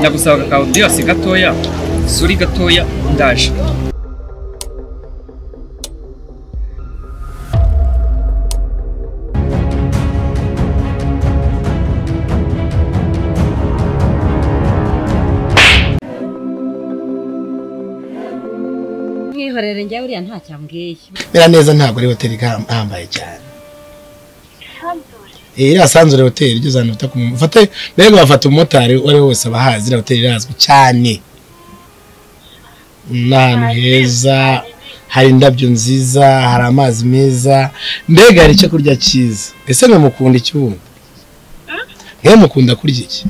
Ndagusaba ka audience gatoya, suri gatoya ndaje. Mwihorere njye buriya ntacyambwiye. Mera neza ntabwo ari hoteli ihambaye cyane. Iriya Sanzure hoteli igeze ahantu bita ku mufate, mbega bafata umumotari uwo ari we wese abahazi, iriya hoteli irazwi cyane. Ni ahantu heza, hari indabyo nziza, hari amazi meza, mbega hari icyo kurya cyiza. Ese mwe mukunda iki ubundi? Mwe mukunda kurya iki?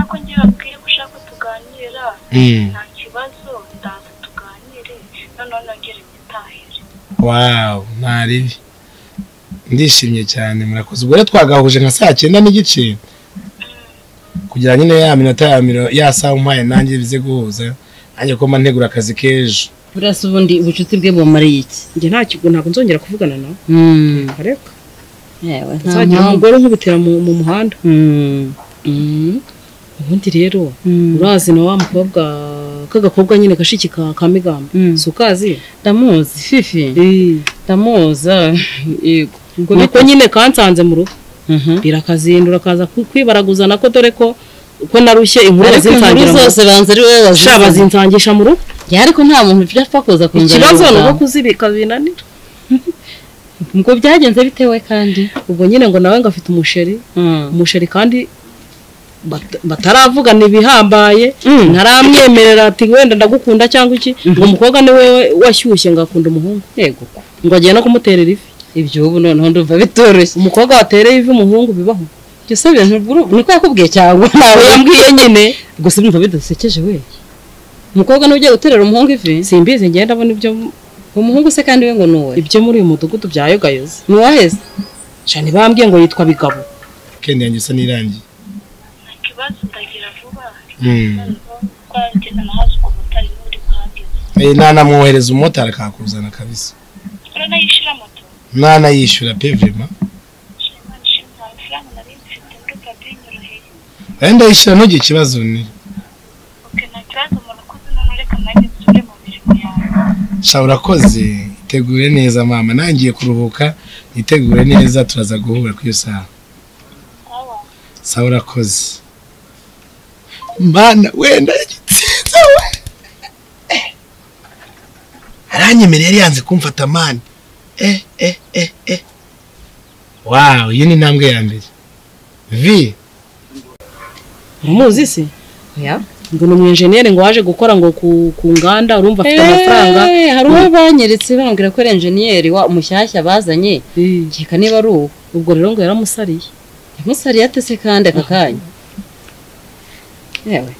Ko njye bakwiye gushaka tuganira, nta kibazo ndaza tuganire, noneho nongere ngitahire. Wow, nta ribi. Ndishimye cyane murakoze. Ubwo rero twagahuje nka saa 9:30 kugira nyine ya minota ya miro ya saa umpaye nanjye bize guhuza nanjye ko mba ntegura akazi kejo. Burasa ubundi ubucuti bwe bumariye iki? Njye nta kigo ntabwo nzongera kuvugana nawe. Areka. Yewe nta nzagira umugore nkubitira mu muhanda. Ubundi rero urazi na wa mukobwa kagakobwa nyine gashiki ka Migambo. Si ukazi? Ndamuzi Fifi. Ndamuzi. Yego. Niko nyine kansanze mu rugo. Birakazindura kaza kwibaraguza nako dore ko uko narushye inkuru bazinsangira zose banze ari wewe bazinsangisha bazinsangisha mu rugo. Ya ariko nta muntu byapfa kuza kunzanira. Ikibazo nuko kuzibika binanira. Ngo byagenze bitewe kandi ubwo nyine ngo nawe ngo afite umusheri, umusheri kandi bataravugana ibihambaye, ntaramwemerera ati wenda ndagukunda cyangwa iki, ngo umukobwa ni wewe washyushye ngakunda umuhungu. Yego. Ngo agiye no kumuterera ivi. Ibyo ubu noneho ndumva bitoroshye. Umukobwa watereye ivi umuhungu bibaho. Byose bintu niko yakubwiye cyangwa nawe yambwiye nyine. Gusa ndumva bidasekeje we. Umukobwa n'ugiye guterera umuhungu ivi? Simbizi ngenda ndabona ibyo umuhungu se kandi we ngo nuwe. Ibyo muri uyu mudugudu byayogayoze. Ni waheze? Cyane bambwiye ngo yitwa Bigabo. Kendi yanjye isa nirangiye. Nta kibazo ndagira vuba. Kwa Nana mwohereza umumotari akakuzana kabisa. Uranayishyura moto? Nana yishyura pe vraiment. Wenda yishyura ntugire ikibazo ni. Sha urakoze, itegure neza mama, nangiye kuruhuka, itegure neza turaza guhura ku iyo saha. Sawa urakoze. Mana wenda igitsinze we. Aranyemereye yari yanze kumfata mani. Wow, iyi ni intambwe ya mbere. Vi. Umuzi se? Ya. Ngo ni umwenjeniyeri ngo waje gukora ngo ku nganda urumva afite amafaranga. Hari uwo banyeretse bambwira ko ari enjeniyeri wa mushyashya bazanye. Keka niba ari uwo. Ubwo rero ngo yaramusariye. Yamusariye atese kandi aka kanya. Yewe.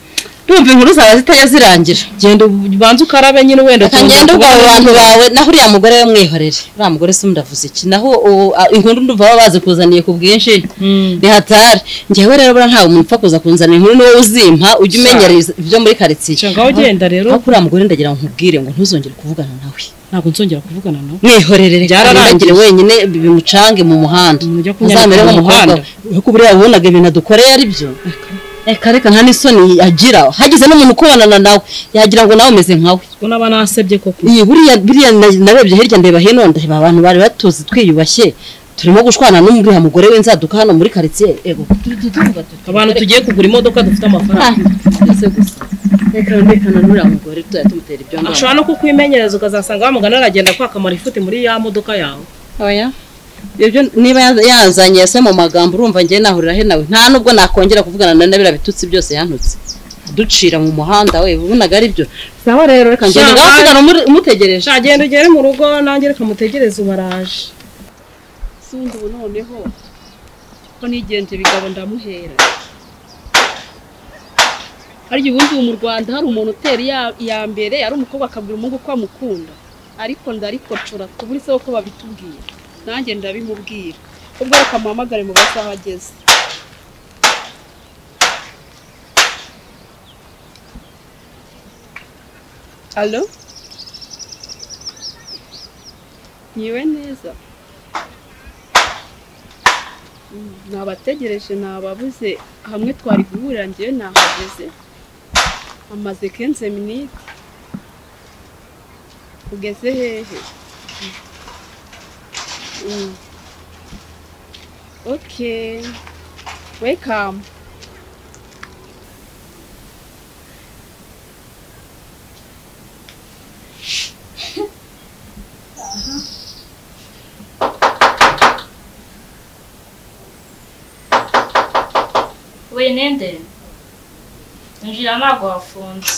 Ndumva inkuru zawe zitajya zirangira. Genda ubanze ukarabe nyine wenda tugenda ubwo abantu bawe naho uriya mugore we mwihorere. Uriya mugore se ndavuze iki? Naho inkuru ndumva baba bazi kuzaniye ku bwinshi. Ni hatari. Njyewe rero bura ntawe umuntu upfa kuza kunzanira inkuru niwe uzimpa ujye umenyereza ibyo muri quartier. Ngaho genda rero. Aho uriya mugore ndagira ngo nkubwire ngo ntuzongere kuvugana nawe. Ntabwo nzongera kuvugana nawe. Mwihorere byararangiye wenyine bimucange mu muhanda. Uzamere nk'umukobwa. Kuko buriya wabonaga ibintu adukoreye ari byo. Reka reka nta n'isoni agira hagize n'umuntu ukubonana nawe yagira ngo nawe umeze nkawe. Ubwo naba nasebye koko. Iyi buriya buriya narebye hirya ndeba hino ndeba abantu bari batuzi twiyubashye turimo gushwana n'umuriya mugore w'inzaduka hano muri quartier. Ego abantu tugiye kugura imodoka dufite amafaranga. Reka reka n'uriya mugore tuzajya tumutera ibyo ndumva. Ashobora no kukwimenyereza ukazasanga wamugana aragenda kwaka amarifuti muri ya modoka yawe. Oya. Ibyo niba yazanye se mu magambo urumva ngiye nahurira he nawe nta nubwo nakongera kuvugana na nabira bitutsi byose yantutse ducira mu muhanda we ubunaga ari byo. Sawa rero reka ngende ngasigana umutegereje. Agenda ugere mu rugo nanjye reka mutegereze ubaraje. Sundu ubu noneho ko nigenje Bigabo ndamuhera. Ariko ubundi mu Rwanda hari umuntu utera iya mbere ari umukobwa akabwira umuhungu ko amukunda ariko ndarikocora tuburi se ko babitubwiye. Nanjye ndabimubwira ubwo reka muhamagare mu masaha ageze. Allo? Niwe neza? Nabategereje nababuze hamwe twari guhurira ngiye nahageze. Amaze 15 minutes. Ugeze hehe? Okay. Welcome. We nende injira ntabwo wafunze.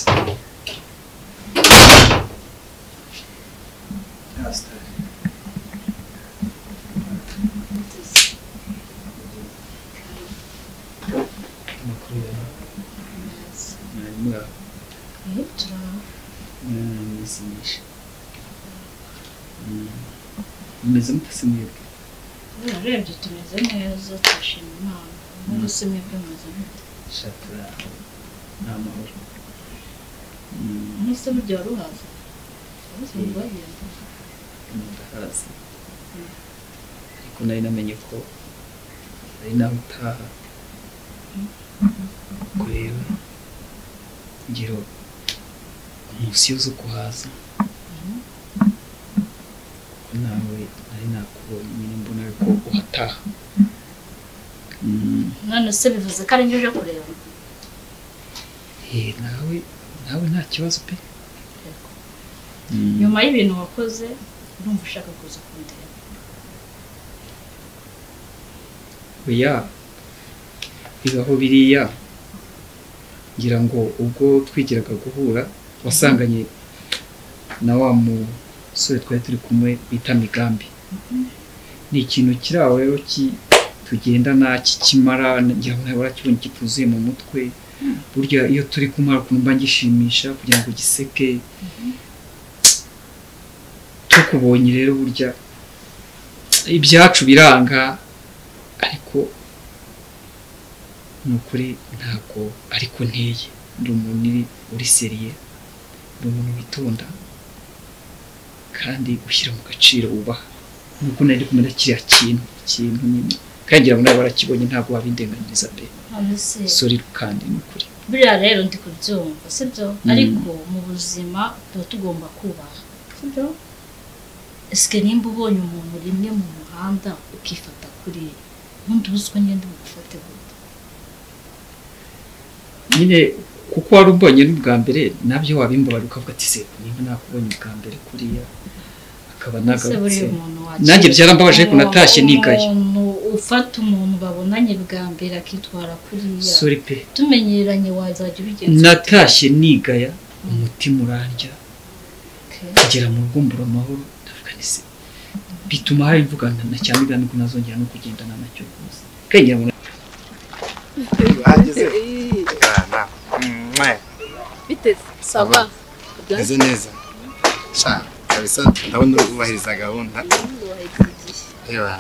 Mumeze mute mwebwe? Urebye tumeze neza turashima Imana. Ubu se mwebwe mumeze mute? Shatura nta mahoro. Mwese burya wari uhazi? Ndahazi ariko nari namenye ko ari nawe utaha. Ubwo rero ngira umunsi zo kuhaza kuko nawe nari nakubonye nyine mbona ko uhataha. None se bivuze ko ari njye uje kureba? Nawe nta kibazo pe. Nyuma y'ibintu wakoze urumva ushaka kuza kundeba? Oya, bibaho biriya. Ngira ngo ubwo twigiraga guhura wasanganye na wa musore twari turi kumwe bita Migambi. Ni ikintu kiri aho rero tugendana kikimara, ngira ngo nawe warakibonye kituzuye mu mutwe. Burya iyo turi kumara ukuntu mba ngishimisha kugira ngo giseke. Tukubonye rero burya ibyacu biranga, ariko nukuri ntabwo ariko nteye. Ndi umuntu uri seriye, ndi umuntu witonda kandi ushyira mu gaciro, wubaha. Nuko nari kumena kiriya kintu nyine kandi ngira ngo nawe warakibonye, ntabwo wabindenganyiriza pe. Sorry kandi nukuri. Buriya rero ndi kubyumva sibyo, ariko mu buzima tuba tugomba kubaha sibyo. Eske nimba ubonye umuntu rimwe mu muhanda ukifata kuri ubundi ubuzwa ngende bugufate gute? Nyine kuko wari ubonye n'ubwa mbere nabyo wabimbabara ukavuga ati se nimba nakubonye ubwa mbere kuriya akaba nagarutse. Nanjye byarambabaje ko natashye nigaye. Umuntu ufata umuntu babonanye bwa mbere akitwara kuriya. Sorry pe. Tumenyeranye wazajya ubigenza. Natashye nigaya umutima urarya. Kugera mu rugo mbura amahoro ndavuga nti se bituma hari mvugana na cyane Migambi ko nazongera no kugendana nacyo rwose. Kengera ngo uhageze. Biteze sava. Meze neza. Sha kabisa ndabona ubahiriza gahunda. Ewa.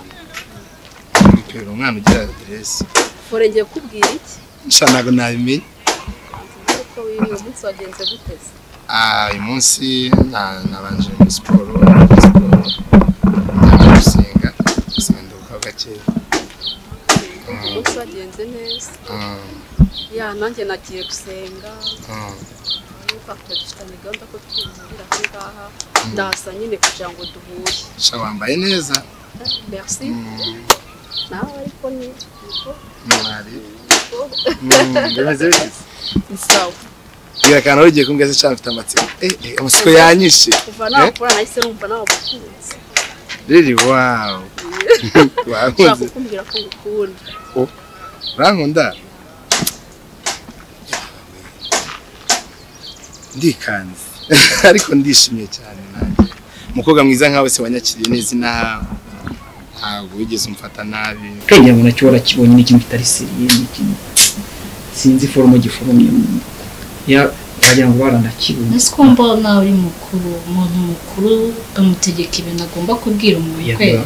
Kwera umwana ugira address. Fore ngiye kubwira iki? Sha ntago nabimenye. Kuko uyu munsi wagenze guteze? Uyu munsi nabanje muri siporo, gusenga, gusenduka gake. Umunsi wagenze neza. Ya nanjye nagiye gusenga. Nuko dufitanye gahunda ko twihurira aha ngaha, ndaza nyine kugira ngo duhure. Sha wambaye neza. Merci. Nawe ariko ni mwari. Bimeze bite? Ni sawa. Iyo kana ugiye kumbwira se mfite amatsiko. Amatsiko yanyishe. Kuva nakura nahise numva nawe gukunze. Really wow. Wankunze. Nshaka kukumbwira ko ngukunda. Oh. Urankunda? Ndikanze. Ariko ndishimye cyane nanjye. Umukobwa mwiza nkawe se wanyakiriye neza inaha. Ntabwo wigeze umfata nabi. Kengera ngo nacyo warakibonye ni ikintu kitari seriye, ni ikintu sinzi forume giforomye. Ya wagira ngo baranakibonye. Ese ko mbona uri mukuru, umuntu mukuru bamutegeka ibintu agomba kubwira umuntu kwe.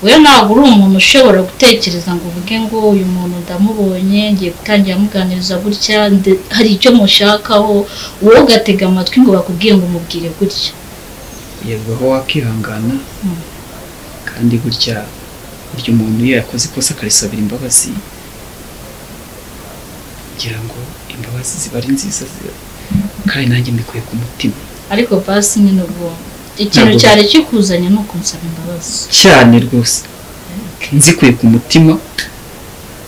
Wewe ntabwo uri umuntu ushobora gutekereza ngo uvuge ngo uyu muntu ndamubonye ngiye gutangira muganiriza gutya, hari icyo mushakaho, wowe ugatega amatwi ngo bakubwiye ngo umubwire gutya. Yego aho wakihangana kandi gutya Burya umuntu iyo yakoze ikosa akarisabira imbabazi, ngira ngo imbabazi ziba ari nziza kandi nanjye mbikuye ku mutima. Ariko basi nyine ubwo ikintu cyari kikuzanye ni ukunsaba imbabazi cyane rwose, nzikuye ku mutima.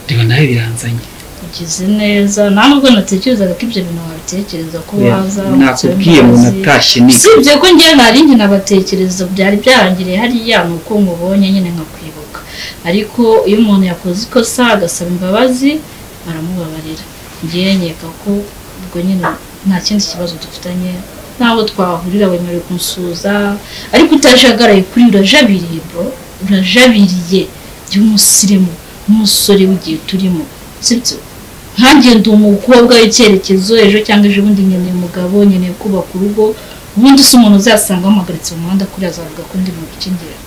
Reba nawe biranzanye. Ugize neza, nta nubwo natekerezaga ko ibyo bintu wabitekereza ko waza. Nakubwiye ngo natashye ni usibye ko njyewe nari nkinabatekereza, byari byarangiriye hariya ni uko nkubonye nyine nkakwibuka. Ariko iyo umuntu yakoze ikosa agasaba imbabazi baramubabarira. Njyewe nkeka ko ubwo nyine nta kindi kibazo dufitanye, ntaho twahurira wemerewe kunsuza, ariko utajagaraye kuri urajabiriye bro, urajabiriye by'umusirimu umusore w'igihe turimo, sibyo? Nkanjye ndi umukobwa w'icyerekezo, ejo cyangwa ejo bundi nkeneye umugabo, nkeneye kubaka urugo. Ubundi si umuntu uzasanga wamuhagaritse mu muhanda kuri azavuga ko ndi mu bikingira.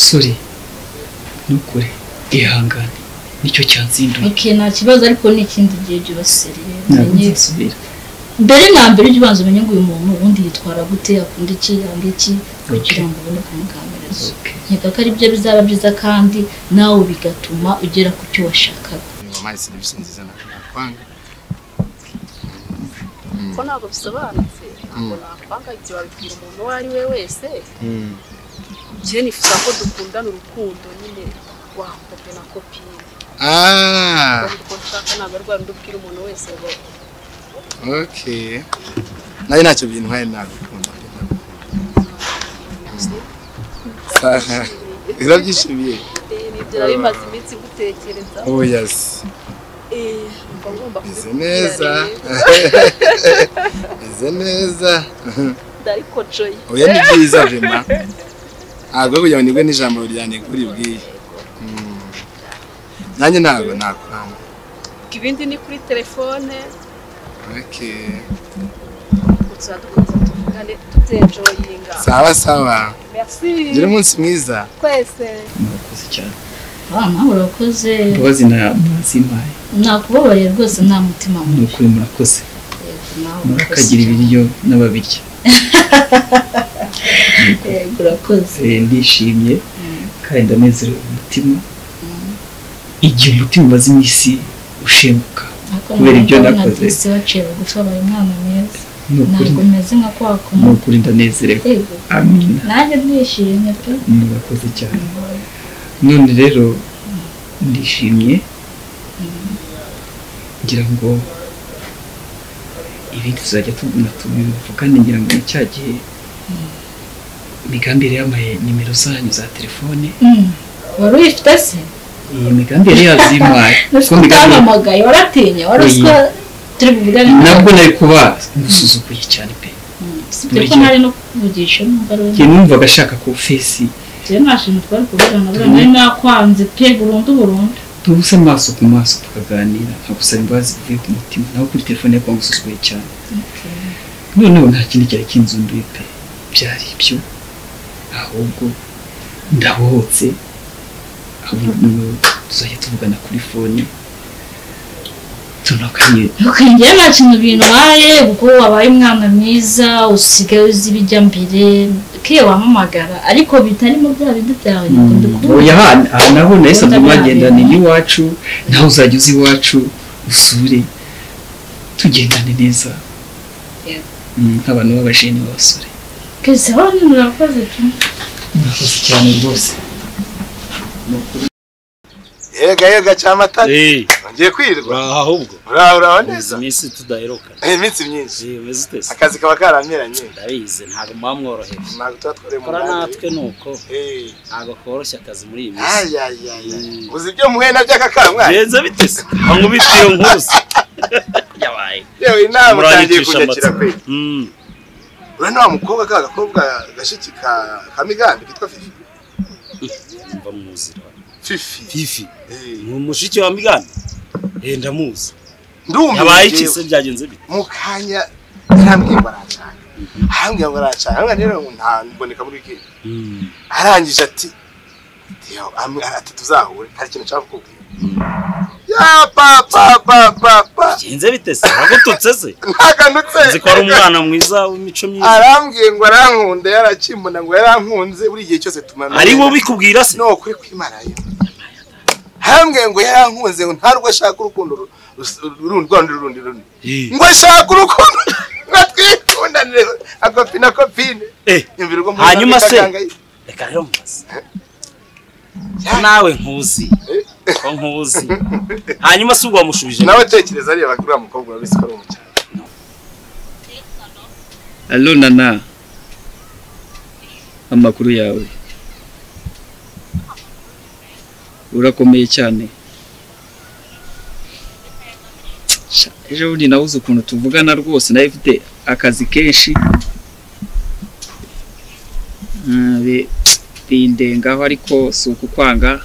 Sorry, nukuri ihangane, nicyo cyanzinduye. Okay, nta kibazo, ariko ni ikindi gihe byubasiriye. Ntabwo mbere na mbere ujye ubanza umenye ngo uyu muntu ubundi yitwara gute, akunda iki, yanga iki, kugira ngo ubone kumuganiriza. Nkeka ko ari byo bizaba byiza kandi nawe bigatuma ugera ku cyo washakaga. Wampaye serivisi nziza nakwanga. Ko ntabwo bisobanutse, ntabwo nakwanga ibyo wabibwira umuntu uwo ari we wese. Njye nifuza ko dukundana urukundo nyine rwa kope na kopine. Kuko nshaka ntabwo ari rwa rundi ubwira umuntu wese ngo okay. Nayo ntacyo bintwaye nagukunda. Saha. Urabyishimiye? Nibyo nari maze iminsi ngutekereza. Oh yes. Mba ngomba kubikubwira neza. Meze neza. Ndarikocoye. Oya ni byiza vema. Ntabwo kugira ngo nigwe n'ijambo ryane kuri bwiye. Nanjye ntabwo nakwanga. Ibindi ni kuri telefone. Okay. Sawa sawa. Merci. Gira umunsi mwiza. Twese. Murakoze cyane. Nawe urakoze. Imbabazi nazimpaye. Nakubabariye rwose nta mutima mubi. Nukuri murakoze. Murakagira ibiryo n'ababirya. Yego urakoze. Ndishimye kandi ndanezerewe umutima. Igihe umutima umaze iminsi ushenguka kubera ibyo nakoze. Ese waciye bugufi wabaye umwana mwiza. Ntabwo meze nka kwa kumwe. Nukuri ndanezerewe. Amina. Nanjye ndishimye pe. Murakoze cyane. None rero ndishimye ngira ngo ibindi tuzajya tuguma tubivugane, ngira ngo cya gihe Migambi yari yampaye nimero zanyu za telefone. Wari uyifite se? Iyi Migambi yari yazimpaye. Ko utampamagaye waratinye, wari uzi ko turi buvugane. Nabwo nari kuba ngusuzuguye cyane pe. Sibyo ko nari no kukuvugisha numva ari njye numvaga ashaka ku fesi. Njye nta kintu twari kuvugana buriya nari nakwanze pe burundu burundu. Tubuse amaso ku maso tukaganira, nkagusaba imbabazi zivuye ku mutima, naho kuri telefone yo ngusuzuguye cyane. Noneho nta kindi cyari kinzunduye pe, byari ibyo, ahubwo ndabohotse, ahubwo tuzajya tuvugana kuri fone tunakanye. Njye nta kintu bintwaye kuko wabaye umwana mwiza, usigaye uzi ibijya mbere, kiyo wampamagara ariko bitarimo bya bindi byawe ntabwo. Oya aha naho nahise mwagendane n'iwacu, nawe uzajya uzi iwacu usure tugendane neza nk'abantu b'abajene b'abasore. Kese hano murakoze pe. Murakoze cyane rwose. Yega yega cyamata. Ngiye kwirwa. Ahubwo. Uraho neza. Iminsi tudaheruka. Iminsi myinshi. Umeze ute se? Akazi kaba karameranye. Ndabizi ntabwo muba mworoheje. Ntabwo tuba twore mu Kora natwe nuko. Ntabwo koroshya akazi muri iyi minsi. Ay. Uzi ibyo muhe nabyo akakamwa. Genza bite se? Nkubitiye nkuzi. Yabaye. Yewe inama utangiye kunyakira kwe. Urana wa mukobwa ka gakobwa gashiki ka Migambi kitwa Fifi. Mva muzira. Fifi. Fifi. Ni umushiki wa Migambi. Ndamuzi. Ndumva. Yabaye iki se byagenze bite? Mukanya yarambwiye ngo aracana. Arambwiye ngo aracana. Arambwiye rero nta mboneka muri weekend. Arangije ati ati tuzahure hari ikintu nshaka kukubwira. Ya pa pa pa pa pa. Genze bite se? Agututse se? Ntaganutse. Nzi ko ari umwana mwiza w'imico myiza. Arambwiye ngo arankunda yarakimbona ngo yarankunze buri gihe cyose tumana. Ari wowe bikubwira se? No kuri kwimana yo. Arambwiye ngo yarankunze ngo ntarwo ashaka urukundo rundi rundi rundi. Ngo ashaka urukundo ngatwikundanire akopina kopine. Imvirwa mu hanyuma se reka rero mbaze. Nawe nkuzi. Ko nkuzi. Hanyuma se ubwo wamushubije. Nawe tekereza ariya bakuru mukobwa urabisi ko ari umucyaro. Allo Nana. Amakuru yawe. Urakomeye cyane. Ejo bundi nabuze ukuntu tuvugana rwose nawe mfite akazi kenshi. Bindengaho ariko si ukukwanga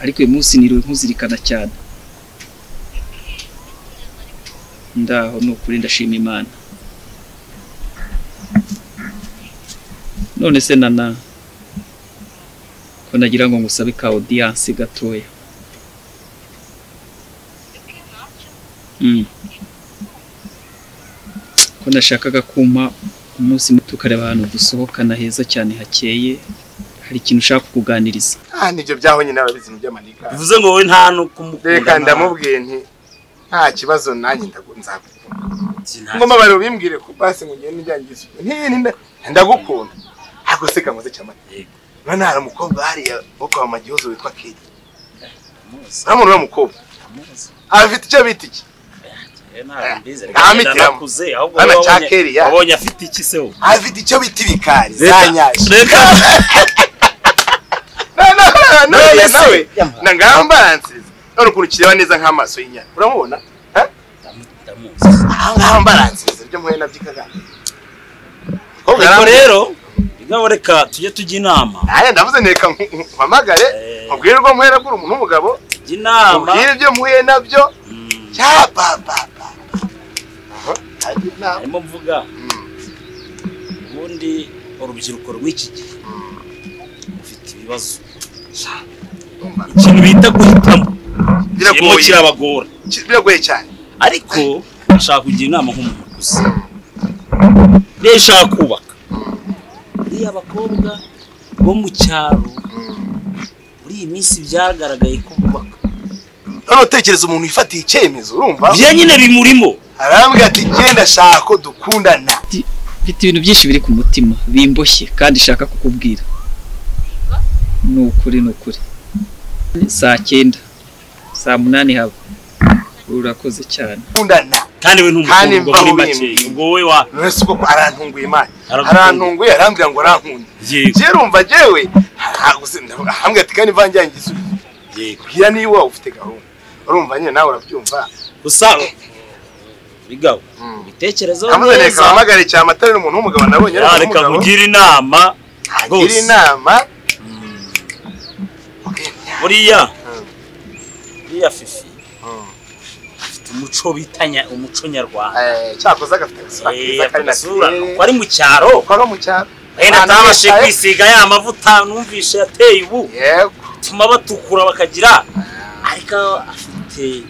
ariko uyu munsi niriwe nkuzirikana cyane. Ndaho ni ukuri ndashima Imana. None se Nana ko nagira ngo ngusabe ka audience gatoya. Ko nashakaga kumpa umunsi muto ukareba ahantu dusohokana heza cyane hakeye. Hari ikintu ushaka kukuganiriza. Nibyo byaho nyine ababizi mu by'amanika. Bivuze ngo wowe nta no kumukunda. Reka ndamubwiye nti nta kibazo nanjye nzagukunda. Ngoma bari bimbwire ko basi ngo ngende njyangize. Nti ndagukunda. Ariko se kankoze cyamata. None hari umukobwa hariya wo kwa Magihozo witwa Kedi. Uramubona uriya mukobwa? Afite icyo bita iki? Wabonye afite iki se? Afite icyo bita ibikari zanyaje. Nawe nangambaransiza none ukuntu kireba neza nk'amaso y'inyana uramubona? Ndamuzi. Ngambaransiza ibyo muhe nabyo kagana. Ariko rero ngabo reka tujye tujya inama. Aya ndavuze neka mpamagare nkubwire urwo muhera bw'uri umuntu w'umugabo. Jya inama. Nkubwire ibyo muhe nabyo. Ya pa pa pa. Harimo mvuga ubundi urubyiruko rw'iki gihe rufite ibibazo. Ikintu bita guhitamo biragoye, kirabagora, biragoye cyane. Ariko ashaka kugira inama nk'umuntu ukuze, niba ashaka kubaka buriya abakobwa bo mu cyaro muri iyi minsi byagaragaye ko bubaka. None utekereza umuntu wifatiye icyemezo urumva bya nyine bimurimo arambwira ati genda shaka ko dukundana. Mfite ibintu byinshi biri ku mutima bimboshye kandi shaka kukubwira. Ni ukuri ni ukuri. Saa 9 saa 8 haba. Urakoze cyane. Kundana. Kandi we ntumukunda muri make. Ubwo wowe wa nese uko arantunguye Imana. Arantunguye arambwira ngo arankunda. Je urumva jewe arambwira ati kandi vanjye ngisubizo. Yego. Bwira niba ufite gahunda. Urumva nyine nawe urabyumva. Gusa bigabo bitekerezo neza. Neka hamagare cyamatare n'umuntu w'umugabo nabonye ari umugabo. Reka kugira inama. Agira inama. Buriya buriya Fifi afite umuco bitanya umuco nyarwanda. Cyakoze agafite agasura keza kari nasura ko ari mu cyaro. Ko ari mu cyaro. Wenda atabashe kwisiga ya mavuta numvishe yateye ubu. Yego. Tuma batukura bakagira ariko afite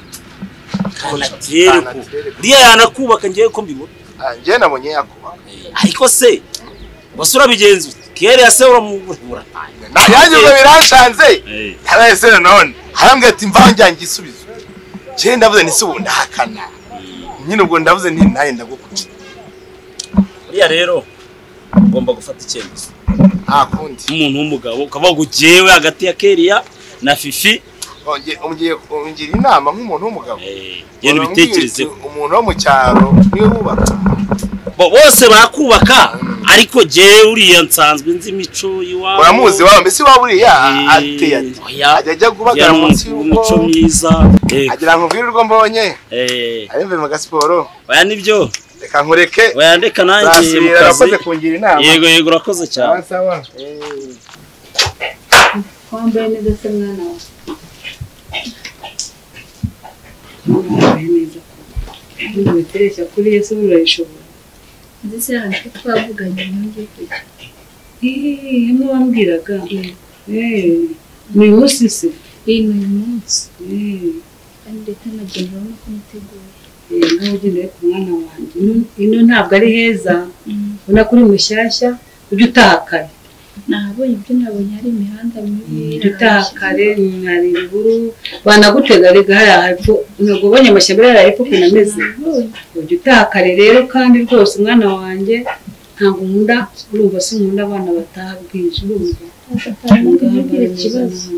kanatirere ko. Buriya yanakubaka ngiye ko mbibona. Ngiye nabonye yakubaka. Ariko se basura bigenze kera yase uramubura. Nanjye ubwo biranshanze. Yaraye se none. Arambwira ati mvanjye ngisubizo. Je ndavuze nti se ubu ndahakana. Nyine ubwo ndavuze nti naye ndagukunda. Buriya rero ugomba gufata icyemezo. Nta kundi. Umuntu w'umugabo ukavuga ngo jewe hagati ya Keria na Fifi ungiye ungira inama nk'umuntu w'umugabo. Genda ubitekereze. Umuntu wo mu cyaro niwe wubaka. Bose bakubaka ariko jewe uriya nsanzwe nzi imico iwawe. Uramuzi wawe mbese iwawe uriya ateye ati ajya ajya kubagara munsi y'umuco mwiza. Agira ngo ubwire urwo mbonye. Ari mve mu gasiporo. Oya nibyo. Reka nkureke. Oya ndeka nanjye mu kazi. Urakoze kungira inama. Yego yego urakoze cyane. Sawa sawa. Wambaye neza se mwana wawe. Wambaye neza ko. Witeresha kuri Yesu urayishobora. Ndetse hano twavuganye ngiye kujya. Hamwe wambwiraga. Ni umunsi se? Ni uyu munsi. Kandi ndetse nagenda urabona ko niteguye. Ngaho ugendeye ku mwana wanjye. Ino ntabwo ari heza. Ubona ko uri mushyashya, ujye utaha kare. Nahabonye ibyo nabonye, hari imihanda mibi. Ujye utaha kare, hari ibihuru banagutega rega hariya hepfo. Ntabwo ubonye amashyamba hariya hepfo ukuntu ameze. Ujye utaha kare rero, kandi rwose umwana wanjye ntabwo nkunda, urumva si nkunda abana bataha bwije, urumva. Ntugire ikibazo.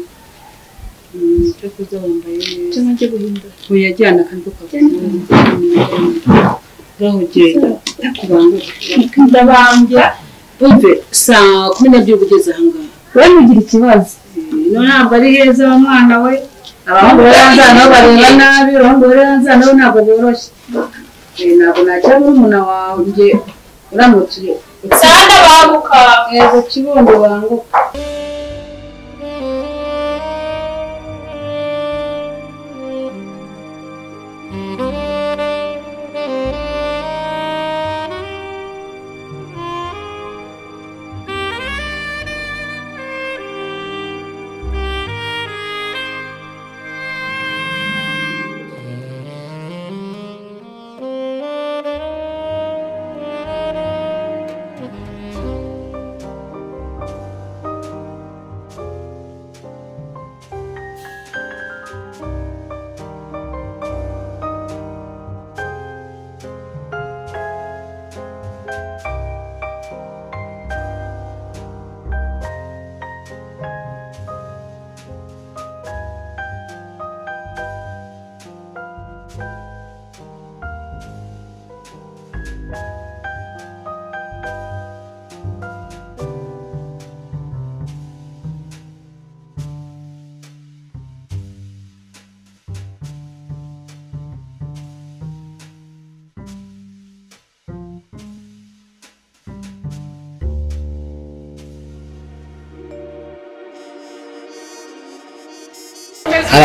Cyo kuza wambaye neza. Cyangwa njye guhindura. Oya, jyana kandi ukakubona. Ngaho genda ntakubanguke. Ndabambye. Umve, saa 12 ugeze aha ngaha. Wowe ntugire ikibazo. Ino ntabwo ari heza wa mwana we. Abahungu bari hanze aha nabo bareba nabi, abahungu bari hanze aha nabo ntabwo boroshye. Ntabwo nakira murumuna wanjye uramutse. Sanda banguka. Yego kibondo banguka.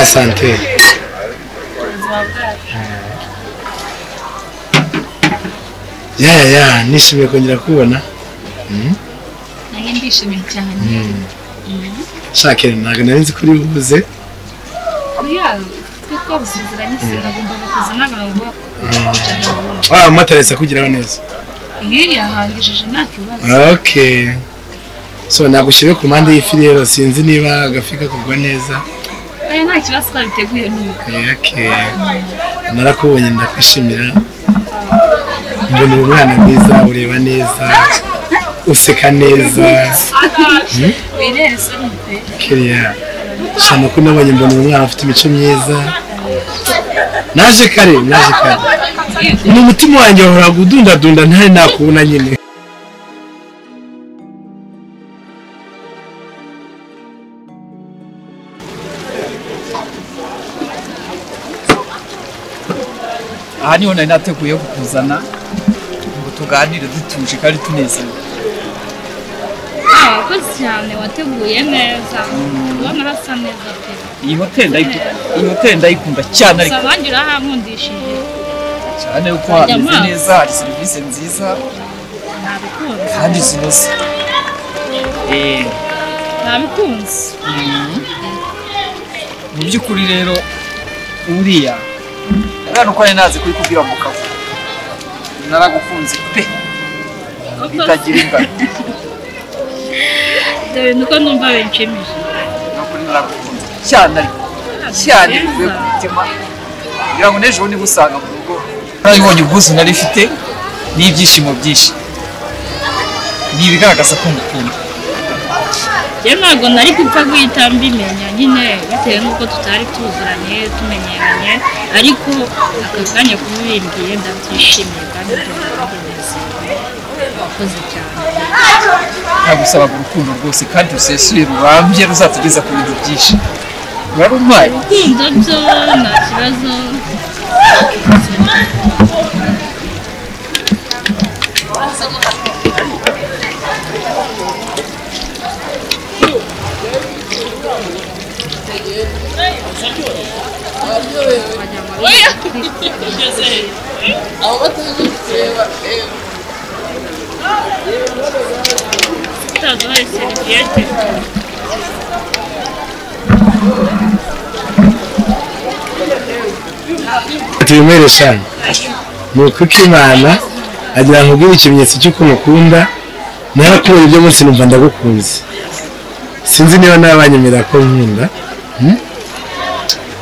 Asante. Ya, nishimiye kongera kubona. Nanjye ndishimye cyane. Shakira, ntabwo nari nzi ko uri buze. Oya, twe twabusezeranye se nagombaga kuza ntabwo. Ah, umumotari ahise akugeraho neza. Iyo yahangejeje nta kibazo. Okay. So nagushyire ku mpande y'ifi rero, sinzi niba agafi kakugwa neza. Oya, nta kibazo twabiteguye nuko. Okay. Narakubonye ndakwishimira. Mbona uri umwana mwiza, ureba neza, useka neza. Wirere isoni pe. Kiriya. Shana ko nabonye mbona umwana afite imico myiza. Naje kare. Ni umutima wanjye wahoraga udundadunda ntari nakubona nyine. Aha niho nari nateguye kukuzana ngo tuganire dutuje kandi tunezerewe. Wakoze cyane, wateguye neza, ubona urasa neza pe. Iyi hoteli ndayikunda cyane ariko. Gusa abandi urahankundishije. Cyane uko hameze neza, hari serivisi nziza. Nabikunze. Kandi zinoze. Nabikunze. Mu by'ukuri rero uriya uriya nuko nari nazi kubikubwira mu kavu. Naragukunze pe. Bitagira ingano. Dore nuko numva binshimishije. Nukuri naragukunze cyane ariko cyane bivuye ku mutima. Ngira ngo n'ejo bundi ngusanga mu rugo. Narabibonye ubwuzu nari mfite n'ibyishimo byinshi. Ni ibigaragaza ko ngukunda. Njye ntabwo nari gupfa guhita mbimenya nyine bitewe n'uko tutari tuziranye tumenyeranye, ariko aka kanya kubimbwiye ndabyishimiye kandi ndabinezerewe. Wakoze cyane. Nagusabaga urukundo rwose kandi rusesuye rurambye ruzatugeza ku bintu byinshi. Urarumpaye? Urukundo byo nta kibazo. Utaduhaye seriviyete. Tubimeresha ni uko Imana agira ngo ubwire ikimenyetso cy'uko mukunda, narakubonye ibyo munsi numva ndagukunze. Sinzi niba nabanyemera ko nkunda.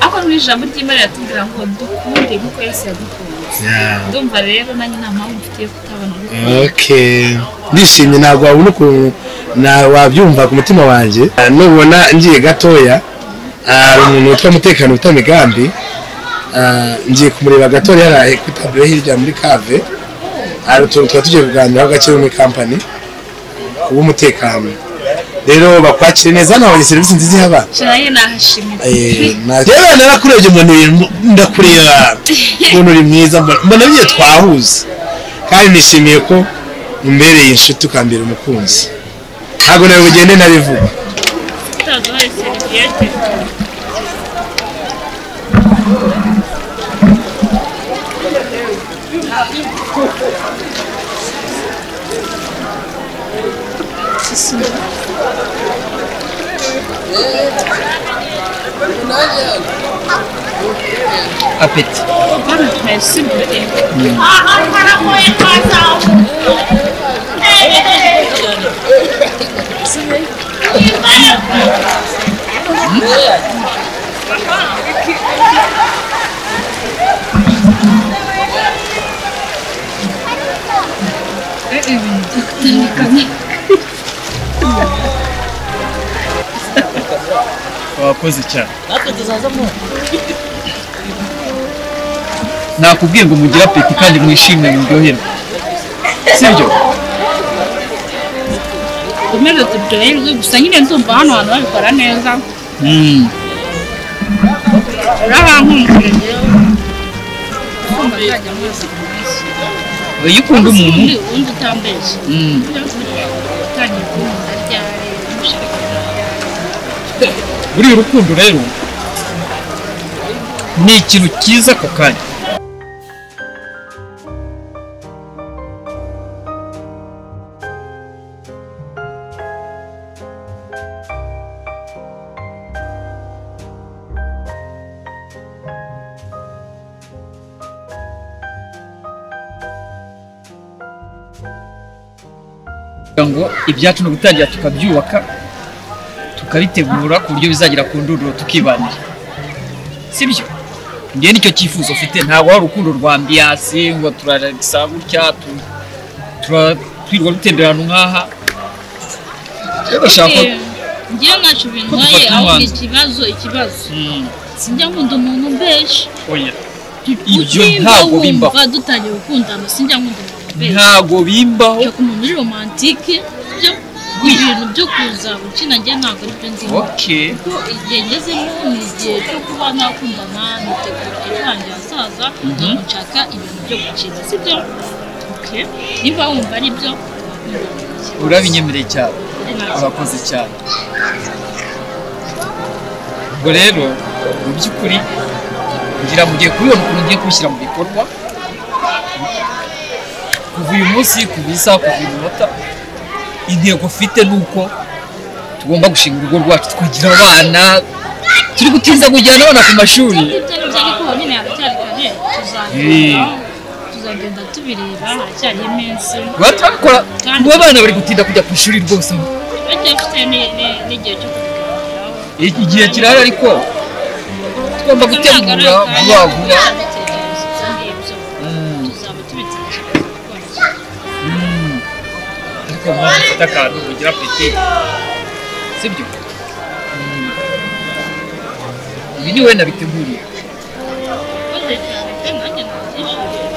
Ako mu ijambo ry'Imana yatubwira ngo dukunde nkuko Yesu yadukunze. Ndumva rero nanjye nta mpamvu mfitiye kutabona gukunda. Okay. Ndishimye ntabwo wabona ukuntu na wabyumva ku mutima wanjye. Nubona ngiye gatoya, hari umuntu witwa Mutekano wita Migambi, ngiye kumureba gatoya yaraye kuri tableau hirya muri cave. Hari utuntu tuba tugiye kuganiraho gake muri company w'umutekano. Rero bakwakire neza, nabonye serivisi nziza ihaba. Cyane nahashimye. Rero narakurebye umuntu ndakureba ukuntu uri mwiza, mbona biye twahuza. Kandi nishimiye ko umbereye inshuti ukambera umukunzi. Ntabwo nawe ugende nabivuga. Utaduhaye seriviyete. Appétit. Merci. Wakoze cyane. Nakubwiye ngo mugire apeti kandi mwishimye muryoherwe. Sibyo? Tumeze turyoherwe gusa nyine ndumva hano hantu babikora neza. Urabankumbuye njyewe. Ndumva nzajya mwese ku munsi. Iyo ukunda umuntu undi utambeshye. Utangiye kumva ryari mushaka. Buriya urukundo rero ni ikintu cyiza ako kanya. Ngo ibyacu no gutangira tukabyubaka tukabitegura ku buryo bizagira ku ndunduro tukibanira. Sibyo? Ngiye nicyo cyifuzo mfite, ntabwo ari urukundo rwa ambiance ngo turaragisa gutya twirwa dutembera ahantu nk'aha. Ngiye ntacyo bintwaye, ahubwo ikibazo sinjya nkunda umuntu mbesha. Oya. Ibyo ntabwo bimbaho. Dutangiye gukundana sinjya nkunda umuntu mbesha. Ntabwo bimbaho. Nshaka umuntu uri romantike, sibyo? Ibintu byo kuza gukina njye ntabwo ari byo nzimo. Okay. Kuko igihe ngezemo ni igihe cyo kuba nakundana, nitegura ejo hanjye hazaza, ntabwo nshaka ibintu byo gukina, sibyo? Okay. Niba wumva ari byo, urabinyemereye cyane. Urakoze cyane. Ubwo rero mu by'ukuri ngira mugiye kubibona ukuntu ngiye kubishyira mu bikorwa. Kuva uyu munsi, kuva isaha, kuva uyu munota, intego mfite ni uko tugomba gushinga urugo rwacu tukagira abana. Turi gutinza kujyana abana ku mashuri. Tuzagenda tubireba, haracyari iminsi. Turabikora kuba abana bari gutinda kujya ku ishuri rwose. Baracyafite n'igihe cyo kubiganiraho. Igihe kirahari ariko tugomba gutegura vuba vuba. Tuzaba tubitegereje. Ariko mpamvu mfite akantu mugira apeti. Sibyo? Ibi ni we nabiteguriye. Urakoze cyane pe, nanjye nabyishimiye.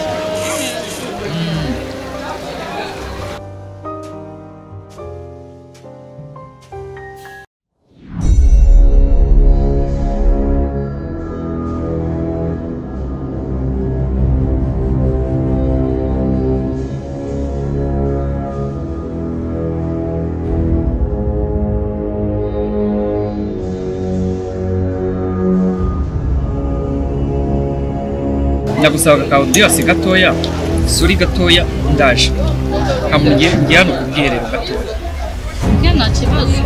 Ndagusaba ka audience gatoya, suri gatoya, ndaje. Nkamugiye ngiye hano ku bwiherero gatoya. Nta kibazo.